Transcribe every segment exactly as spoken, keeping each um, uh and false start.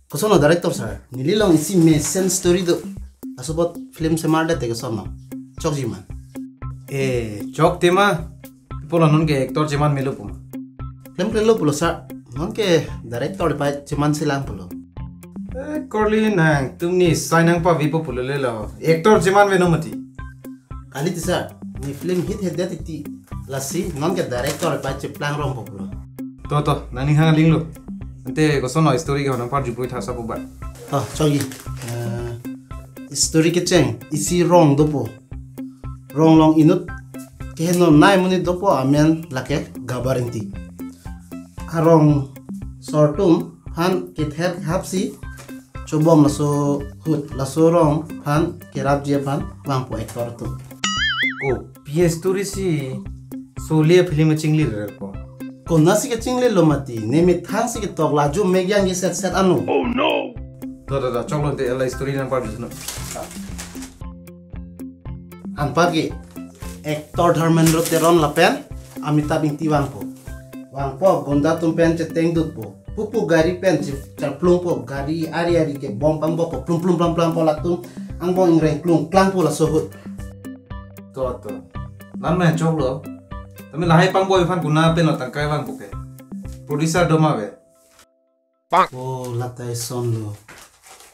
Koson lo director sir? Neli long isi mesen story do. Laso apot film semar det te koson lo? Chokji ma? Eh, chok tema. Pulo non ke actor cheman melo puma. Film klem lo pulo sir. Non ke director pa cheman silang pulo. Eh, korli nangtum ni sai nangpavipo pulo lelo. Actor cheman veno mati. Kali ti sir, ne film hit hedet titi. Lasi non ke director pa cheplang rong po pulo. To to, nangning hang aling lo. Ante koson lo story ke honang par jupui tha sapu ba. To, chokji. Eh, story kecheng, isi rong dopo. Rong along inut keheno nai monit dopo, amen lake Gabbar Ingti. Arong sor atum aphan kether hapsi chobom laso ahut, laso rong aphan kerapji aphan vangpo actor atum. Kopi story si soli a film chinglir ko? Konatsi kachinglir lo mati, ne methang si ketok la ajo mek yang ke set set ano. Oh no! To to to, choklo te la story nangpar dusno. Anparke actor Dharmendra Teron lapen Amitabh Ingti vangpo. Vangpo gunda atum pen chetengdutpo. Pupu gari pen che-, charplungpo, gari ari ari ke bom pangbopo, plum plum plam plam po, latum angbong ingreng klung klangpo laso ahut. To to. Lam na choklo. Tame lahai pangbo iphan gunda pen lo tangkai vangpo ke. Producer doma ve. Oh, latai son lo.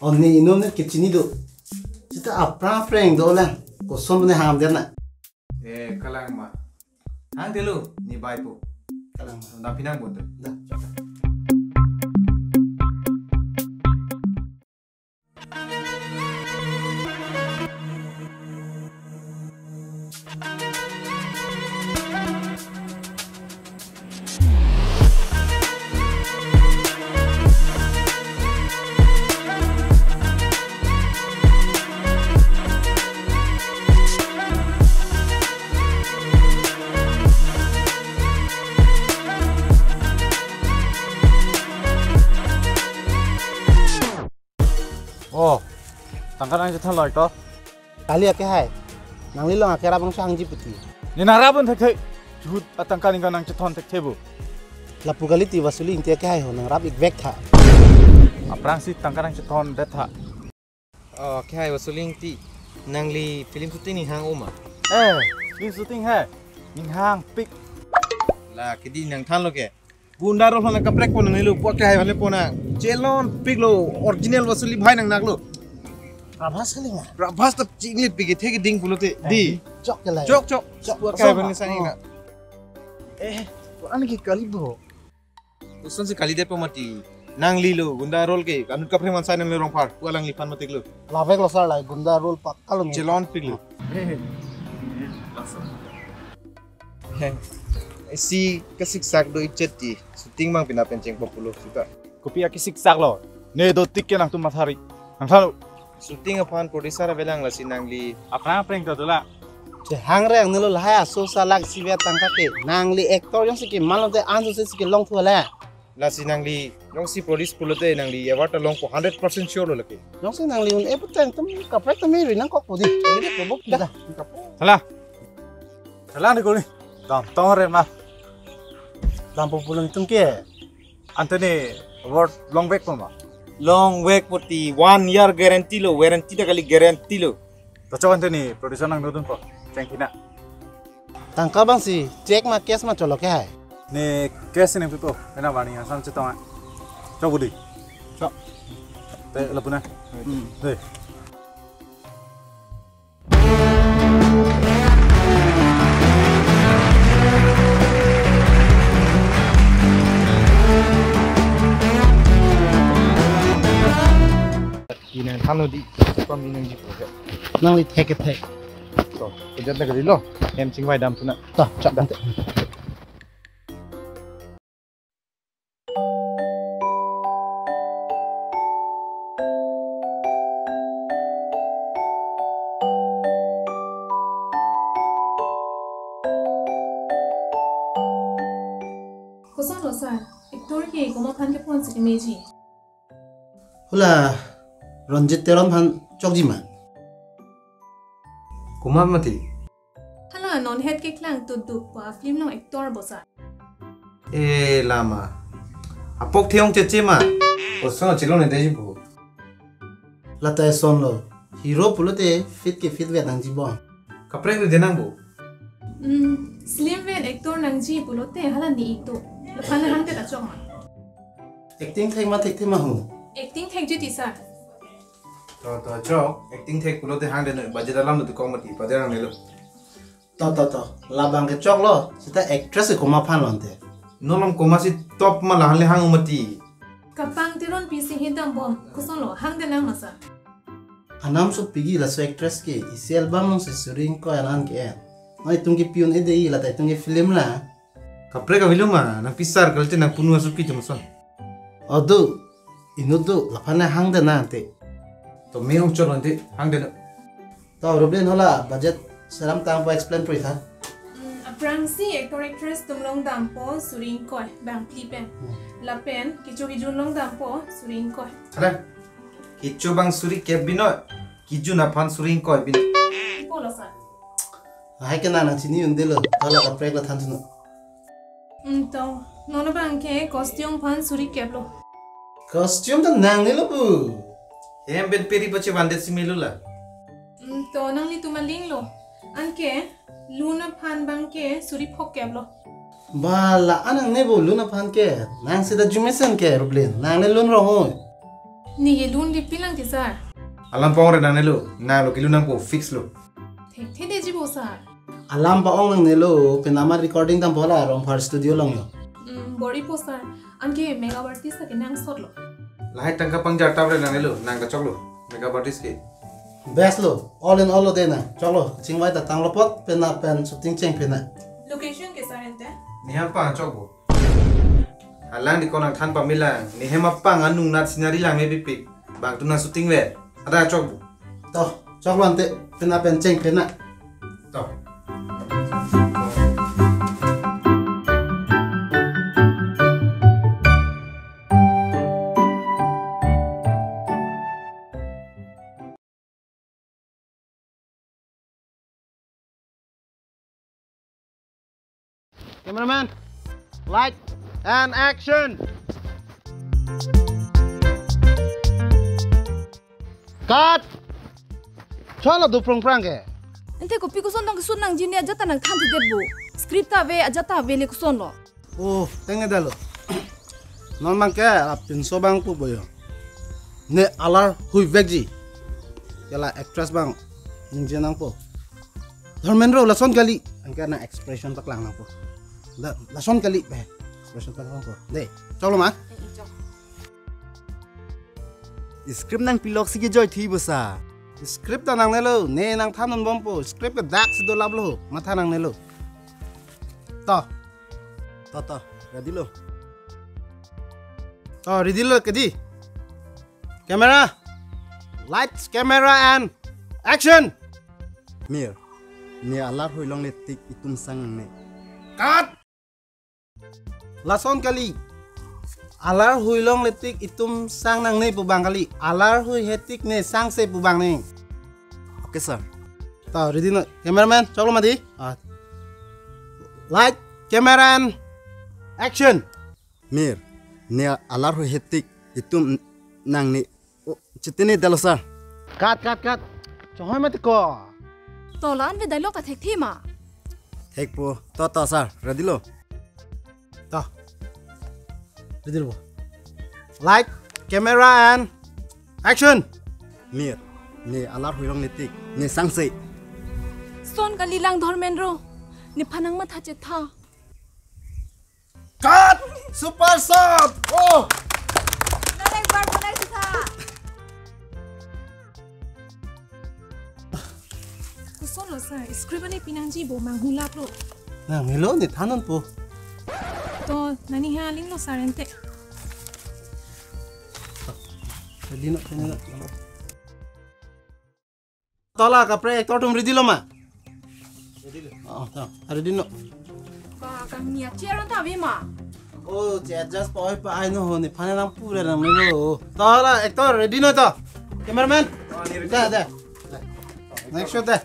Oh, ne inut ne kechini do. Sita aphrang aphrang do lang. Koson ne ham dia na. Eh, kalang ma. Hang delo, ne baipo. Kalang ma. Dam pinang bondo. Da. Oh, tangka nangchethon lo to. Kali akehai. Nangli long akerap angsa hangji puti. Ne nangrap un thekthe. Jut atangka ningkan nangchethon thekthe bo. Lapu kali ti Vasuli Ingti akehai ho nangrap ik vek tha. Aphrangsi tangka nangchethon det tha. Oh, akehai Vasuli Ingti. Nangli film shooting ning hang oma? Eh, film shooting he. Ning hangpik. La kidi nangthanlo ke. Gunda role aphan kaprekpo nangli lo, pu akehai aphan le pona. Chelonpiklo, original Vasuli bhai nangnak lo. Prabhas kali ma? Prabhas ta chinglit pik kethe keding pulote. Eh, di. Chok ke lai. Chok, chok. Chok. Pu akehai aphan le sani na. Eh, pu an ke kali bo. Kosonsi kalidet po mati. Nangli lo, gunda role ke, anut kaprek man sai nangli rong phar, pu alangliphan matik lo. Lavek lo sir lai, gunda role pakka lo ni. Chelonpiklo. He. Si kasiksak do ichet ti, shooting mang pina pen chengpo pulo sita. Kopi akisiksak lo. Ne do tik ke nangtum mathari. Nangthalo. Shooting aphan producer avelang lasi nangli. Aphrang aphrang ta dola. Che hang reng nelo lahai aso salak sive tangka ke. Nangli actor jongsi keman lote anso se si kelong thu le. Lasi nangli jongsi produce pulote nangli award ta longpo hundred percent sure lo lake. Jongsi nangli un-e putang tum kaprek tame ri nangkok pudi. Ini dia kebok dah. Salah. Salah ni kuli. Dam tong re ma. Dampo pulang tum ke. Ante ne award longvekpo ma? Longvekpo ti one year guarantee lo, warranty ta kali guarantee lo. To chok ante ne producer nangdodunpo. Chengthina. Tangka abangsi check ma cash ma cholo ke hai? Ne cash nangpipo. Ena warning asam chetong a. Chok budi. Chok. Te lapu na. Hmm. Dei. Inang than lo di, pam inang ji project. Nangli thek ke thek. To, project na kali lo. Hem chingvai dam tu na. To, chak dam. Koson lo sir, actor ke komat aphan keponsi kemeji? Hula Ranjit Teron aphan chokji ma? Komat mati? Hala non het keklang tutuk pa film along actor bo sir. E lama. Apok the-ong cheche ma. Koson chelo ne dei bo. Lata eson lo. Hero pulote fit ke fit vet nangji bom. Kaprek le de nang bo. Hmm, slim vet actor nangji pulote hala ne ik do. Laphan hangdet achok ma. Acting thek ma thekthe ma ho. Acting thekji ti sir. To to chok, acting thek pulote hangdet, budget alam tu kong mati, budget nangnelo. To to to, labang ke choklo, seta actress ke komat aphan lo ante. Non alam komatsi top ma lahenle hang mati. Kapangteron pisi hidam bom, koson lo, hangdet nang ma sir. Anam so pigi laso actress ke, isi album along si suri ingkoi an an ke-en. Noi itum ke pion e dei, lata itum ke film la. Kaprek avelo ma, nangpi sir kalite nangpunu asopi atum ason. O do, inut do, laphan hangdet nang ante. To me-ong chot lo ante, hangdet nang. To Rublin, hala budget seram tangpo explain puri tha. Hmm, aphrangsi actor actress atum longdampo suri ingkoi bang phli pen. Hmm. Lapen kecho kejun longdampo suri ingkoi. Hala, kecho bang suri kep binoi, kejun aphan suri ingkoi binoi. Ipo lo sir. Hai ke nang nangchini un-edetlo, hala kaprek la than thunon. Hmm, to, non abang ke costume aphan suri kep lo. Costume ta nangnelo bo. Hem pen peri pachevandet si melo la. Hmm, to, nanglitum aling lo. Anke lun aphan abang ke suri phok kep lo. Ba la-an nangne bo lun aphan ke. Nang seta jumesen ke Rublin. Nang le lun rong ho. Ne ke lun di pilang ti sir. Alam pa-ong re nangnelo. Nang lo kelun nangpo fix lo. Thekthe detji bo sir. Alam pa-ong nangnelo, penama recording dampo la Rongphar studio along yo. Hmm, bor-ipo sir. Anke makeup artist ta kenangsot lo. Lahai tangka pangjar tap re nangnelo, nang ta choklo. Makeup artist ke. Best lo, all in all lo de nang. Choklo, chingvai ta tanglo apot, pena pen shooting cheng pena. Location ke sir ante? Nehem aphan chok bo. Alang di konang than pamilang, nehem aphan anung nat scenery lang me bipik. Bang tu nang shooting ve. Ada chok bo. To, choklo ante, pena pen cheng pena. To. Cameraman, light and action. Cut. Cholo do prong prang ke. Ante kopi koson tong kesun nangji ne ajat ta nangthan thedet bo. Script ta ave ajat ta ave le koson lo. Oh, teng ne dalo. Non abang ke, la pinso abang pu boyo. Ne alar hui vekji. Ke la actress abang ningje nangpo. Dharmendra lason kali. Anke nang expression paklang nangpo. La, lason kali be. Expression paklang nangpo. De, choklo ma. Script nangpilok si kejoi thi bo sir. Script ta nangnelo, ne nangthan non bompo. Script ke dak si dolaplo, matha nangnelo. To. To, to, ready lo. To, ready lo, kedi. Camera. Lights, camera and action. Mir, ne alar hui longle tik itum sang nangne. Cut. Lason kali. Alar hui longle tik itum sang nangne pu abang kali. Alar hui he tik ne sangse pu abang ne. Okay, sir. To, ready non. Cameraman, choklo mati. Ah. Light, camera and action. Mir, ne alar hui he tik itum nangne. Oh, chitini dalo, sir. Cut, cut, cut. Chonghoi mati ko. To la-an ave dialogue ta thekthe ma. Thekpo. To, to, sir. Ready lo. To. Ready lo. Light, camera and action. Mir, ne alar hui longle tik ne sangse. Son kali lang Dharmendra. Nephan nangmatha chetha. Cut! Super shot! Oh! Nang ekbar bonai sitha. Koson lo sir, script ani pinangji bo manghulaplo. Nangnelo, ne than nonpo. To, nani ha aling lo sir ante. Ready non, ready non. To la kaprek actor atum ready lo ma? Ready lo. Oh, to. Ready non. Ba, kang nia chair ta ave ma? Oh, chair adjust pa-oi pa-ai non ho, nephan nangpu re nangnelo. To la actor ready non to. Cameraman. Oh, ne ready. Da, da. Da. Next shot da.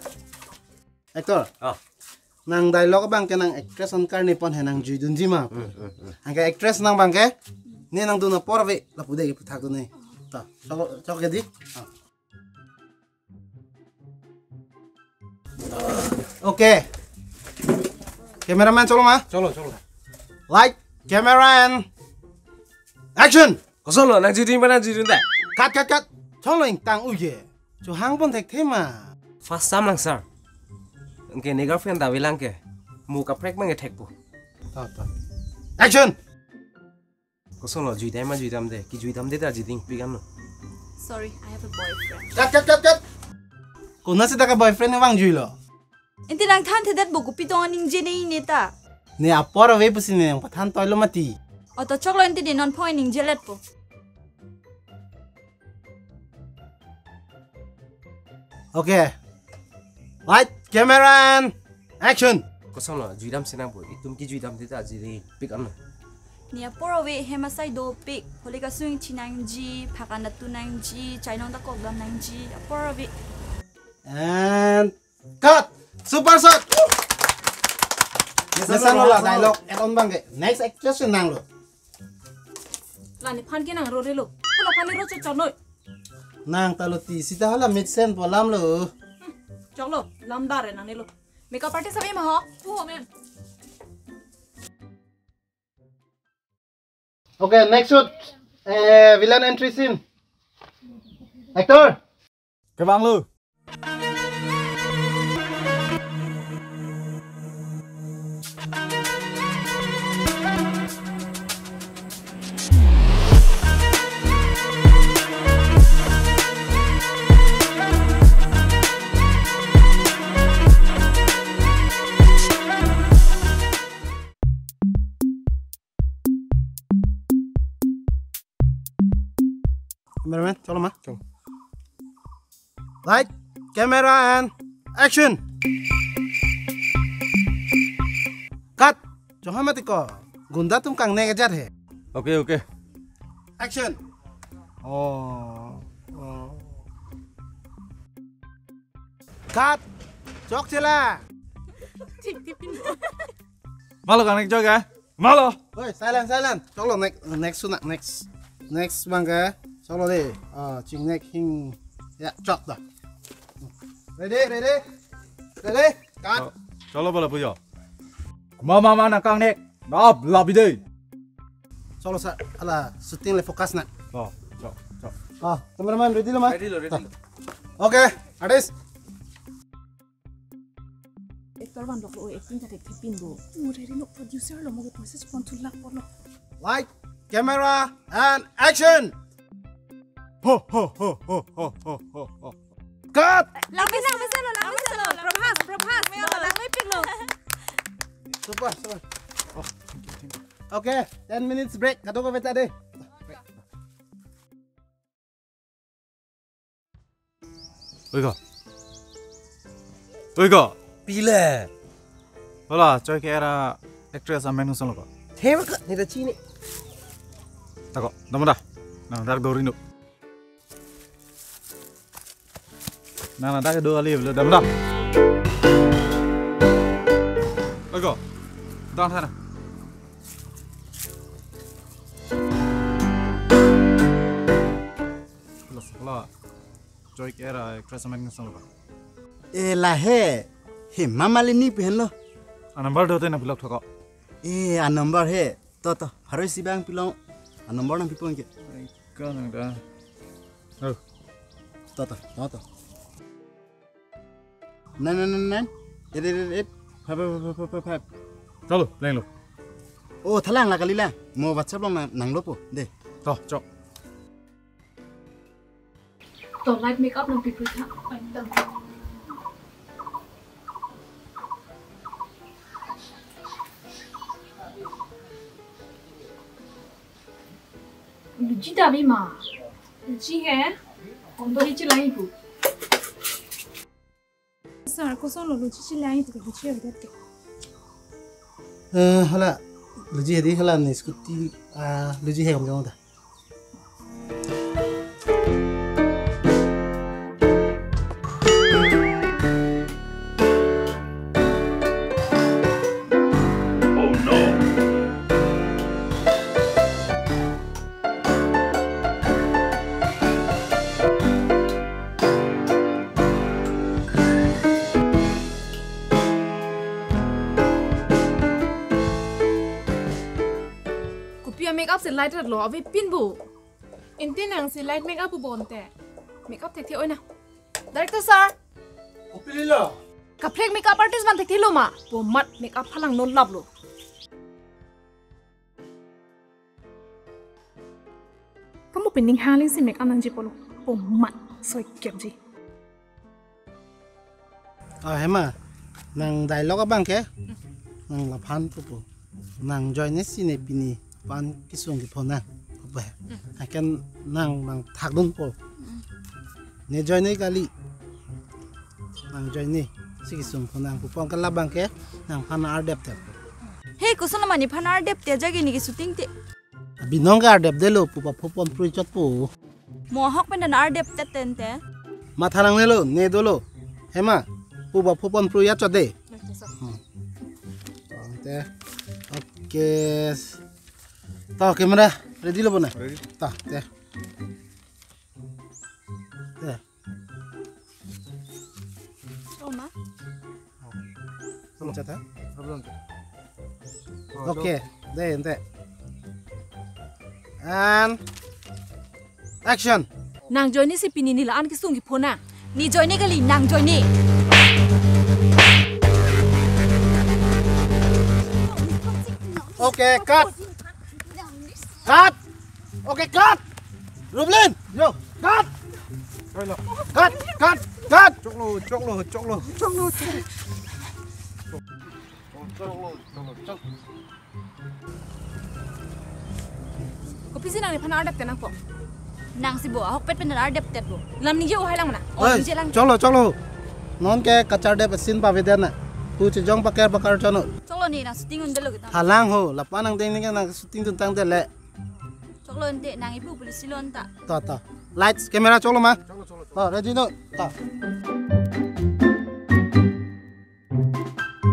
Actor. Oh. Nang dialogue abang ke nang actress an karne pon he nangjuidunji ma. Hmm, hmm, hmm. Anke actress nang abang ke? Ne nangdun apor ave, lapu dei puthak dun ne. Ta, chok, chok ke dei. Ah. Okay. Cameraman, cholo ma? Cholo, cholo. Light, camera and action. Kosonlo, nangjuidun ma nangjui dunde? Cut, cut, cut. Cholo, ingtang uje. Chohang pon thekthe ma. First time lang, sir. Anke ne girlfriend ta avelang ke. Mo kaprek mang ke thekpo. Ta, ta. Action. Kosonlo, juidam ma juidamde? Kejui damde ta juiding pik anlo. Sorry, I have a boyfriend. Cut, cut, cut, cut. Konat seta ke boyfriand vangjuilo? Enti nangthanthedetpo, kopi tong ningje ne ne ta. Ne apor ave pusi ne nangpathan toilo mati. O to choklo, enti ne non phone ningjeletpo. Okay. Light, camera and action. Kosonlo, juidam sinang po. Itum kejui damde ta juiding pik anlo. Ne apor ave, hem asai dopik. Holik asung chinangji, phakan atun nangji, chainong ta kokdam nangji, apor ave. And cut. Super shot. Nesanlo la dialogue add on abang ke. Next actress nanglo. La nephan ke nangrorelo. Hala phan ne ro chot chot noi. Nang ta lo ti seta hala mesen po alam lo. Choklo, lamdar e nangnelo. Makeup artist ave ma ho? Oh, ma'am. Okay, next shoot. Eh, villain entry scene. Actor. Kevanglo. Cameraman, cholo ma? Cholo. Light, camera and action. Cut. Choklo mati ko. Gunda atum kangnek ajat he. Okay, okay. Action. Oh. Oh. Cut. Chokche la. Thik thik pin. Malo kangnek chok ya. Malo. Oi, silent, silent. Choklo next, next suna, next. Next abang ke. Choklo dei. Ah, chingnek hing. Ya, chok ta. Ready, ready. Ready. Cut. Cho-, choklo bala pujo. Mama mana kangnek. Nap labi dei. Choklo sir, hala shooting le focus na. Oh, chok, chok. Ah, cameraman ready lo ma? Ready lo, ready lo. Okay, artist. Actor van lok lo, acting ta thekthe pin do. Mo ready lo, producer lo, mo ke message pon thulak pon lo. Light, camera and action. Ho ho ho ho ho ho ho ho. Cut. Langmesen, langmesen lo, langmesen lo. Prabhas, Prabhas. Langmepik lo. Super, super. Oh, thank you, thank you. Okay, ten minutes break. Kadokave ta dei. Oi ko. Oi ko. Pile. Hola, choi ke era actress amen kosonlo ko. Thema ka, ne ta chini. Ta ko, damda. Nang dak dori no. Nang dak do ali bela damda. Oi ko. Dang sana. Hola, hola. Choi ke era actress amen kosonlo ko. E la he. Hema Malini pen lo. A number do te nangpilok thok ko. E a number he. To to. Pharo isi abang pilong. A number nangpipon ke. Ai, ko nang da. Oh. To to. To to. Nine nine nine nine. Eight eight eight eight. Five five five five five five. Choklo, lenglo. Oh, thalang la kali la. Mo WhatsApp along nang, nanglo po. Dei. To, chok. To light makeup nangpipi tha. Luji ta ave ma. Luji he. Kondo hi chelang ibu. Sir, kosonlo luji chelang ibu ke luji ave det ke. Eh, hala, luji hedi hala ne scooty, ah, luji he kom jong ta. Makeup si light rat lo, ave pin bu. Ante nang si light makeup pu bonte. Makeup thekthe oi na. Director sir. Kopilo? Kaprek makeup artist man thekthe lo ma. Pu amat makeup phalang non lap lo. Kamu pining hali si makeup nangji pulo. Pu amat soi kepji. Ah, Hema, nang dialogue abang ke, nang laphan pupo. Nang joine si ne pini pu-an kesung kepho nang pupo he. Aken nang bang thakdunpo. Ne joine kali. Nang joine si kesung kepho nang pupo angkal labang ke, nangphan ardep te. He, koson mane phan ardep te, jagi ne ke shooting te. Abinong ke ardep delo pu papho ponprui chotpo. Mo ahok pen dan ardep tet tente. Matha nangnelo, ne dolo. Hema, pu papho ponprui ya chot de. Oke, sir. Hmm. Ante. Oke. Ta, camera ready lo bona? Ready. Ta, te. Te. Oh, ma. Belum chat, ha? Belum chat. Oh, oke, dei, ante. And action. Nang joine si pini ne la-an kesung kepho nang. Ne joine kali, nang joine. Oke, cut. Cut. Oke, cut. Rublin. Yo. Cut. Oi lo. Cut, cut, cut. Choklo, choklo, choklo. Choklo, choklo. Choklo, choklo, chok. Kopisi nang nephan ardep te nangpo? Nang si bo, ahok pet pen ardep tet bo. Lam ningje ohai lang mana? Oh, oi, ningje lang. Choklo, choklo. Non ke kachardep scene paveda na. Pu chejong pakar pakar chono. Choklo ne, nang shooting un delo kita. Halang ho, lapu-an angdeng ne ke nang shooting dun tang dele. Choklo ante, nang ipu police lo anta. Ta, ta. Lights, camera choklo ma? Choklo, choklo, choklo. Ta, ready no? Ta.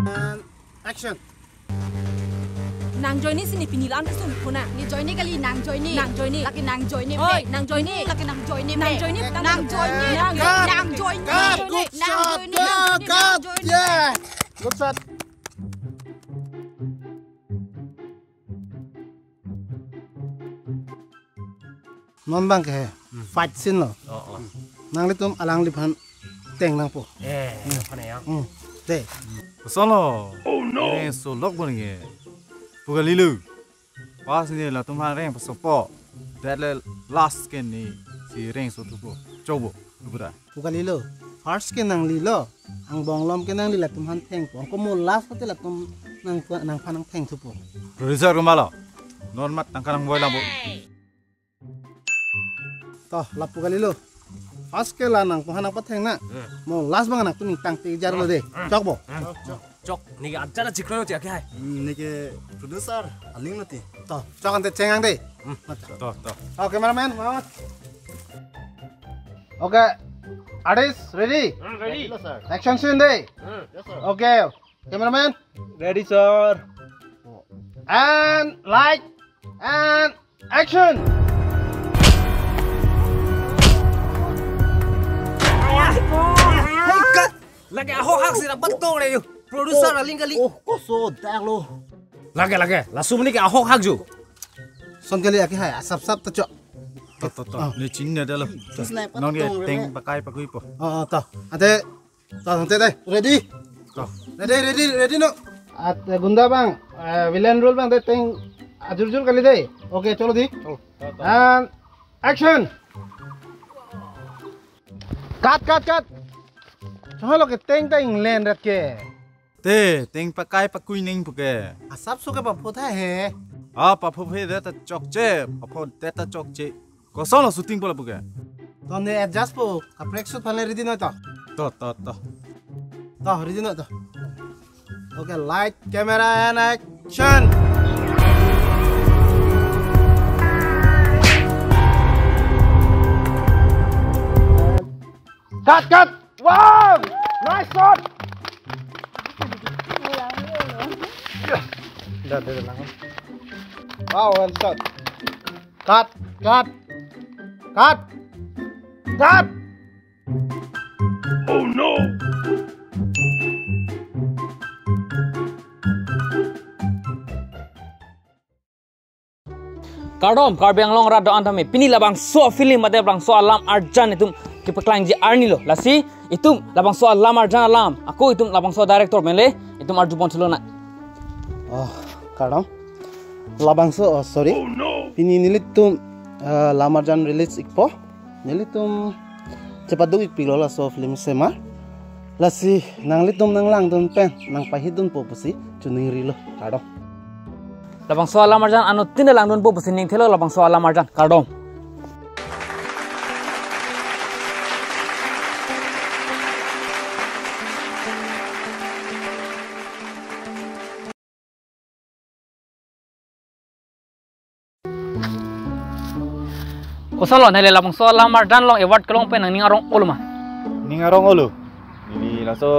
And action. Nang joine si ne pini la-an kesung kepho nang. Ne joine kali, nang joine. Nang joine. Lake nang joine. Oi, pe. Nang joine. Lake nang joine, nang pe. Joine, nang joine. Cut. Nang joine. Cut. Good shot. Nang joine. Cut. Nang joine. Yeah. Good shot. Non bang ke he, hmm, fight scene lo. Oh, oh. Nanglitum alangliphan teng nangpo. Eh, hmm, aphan ya. Hmm. Dei. Koson lo. Oh no. Rengso lok bo ne ke. Pu kalilo. First ne latum aphan reng pasopo. That le last ke ne si rengso thupo. Chokbo. Pu ra. Pu kalilo. First ke nangli lo. Angbong lom ke nangli latum aphan thengpo. Angko mo last ke latum nang, nangphan nangtheng thupo. Producer komat lo? Non mat tangka nang boi lambo. To, lapu kalilo. First ke la nangphan nangpatheng na. Hmm. Mo last bang nangtum ingtang te jar lo dei. Hmm. Chokbo. Hmm. Chok, ne ke ajar chikro ti ake hai. Hmm, ne ke producer, aling mati. To, chok ante cheng ang dei. Hmm. To, to. Oh, cameraman, Mamat. Okay. Artist, ready? Hmm, ready. Yes, sir. Action scene dei. Hmm. Yes, sir. Okay. Cameraman? Ready, sir. And light and action. Lake ahok hak si dapat tong re yo. Producer aling kali. Oh, koso dak lo. Lake, lake. Langsung ni ke ahok hak jo. Son kali ake hai, asap sap ta chok. To, to, to. Ah. Ne chini ada lo. Terus naik non ke tong re. Teng pakai pakuipo. Oh, oh, to. Ante, to, ante dei. Ready? To. Ready, ready, ready no. At, eh, gunda bang, eh, villain role bang dei teng ajur jur kali dei. Okay, cholo dei. Cholo. To, to. And action. Cut, cut, cut. Cholo ke teng ta inglen rat ke. Te, teng pakai pakui ning puke. Asap so ke papho tha he. Ah, papho phe de ta chokche, papho de ta chokche. Koson lo shooting po lapu ke? To ne adjust po, kaprek shoot phan le ready noi to. To, to, to. To, ready noi to. Okay, light, camera and action. Cut, cut. Wow! Nice shot! Dah, dah, dah, lang. Wow, one shot. Cut, cut, cut, cut. Oh no! Kardom, Karbi Anglong rat do-an tame. Pini labangso film mate labangso alam arjan itum kepaklangji arni lo. Lasi itum labangso alam arjan alam ako itum labangso director pen le itum arjupon thulo na. Oh, kardom. Labangso, oh, sorry. Pini nelitum, eh, lam arjan release ikpo. Nelitum chepaduk ikpilo laso film sema. Lasi nanglitum nanglangdun pen nangpahidunpo pusi choningrilo, kardom. Labangso alam arjan anuttin langdunpo pusi ningthelo labangso alam arjan, kardom. Kosonlo neli labangso alam arjan along award kelong pen nangning arong olo ma? Ning arong olo. Neli laso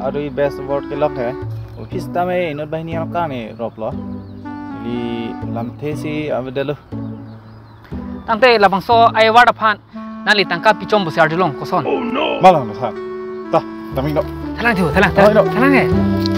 arui best award kelong he. Office tame inut banghini arong kangni roplo. Neli lamthe si avedetlo. Tangte labangso a-award aphan nangli tangka pichom pusi arjulong, koson? Malang lo ha. Ta, daming do. Thalang thu, thalang, thalang, Thalang do. Thalang he.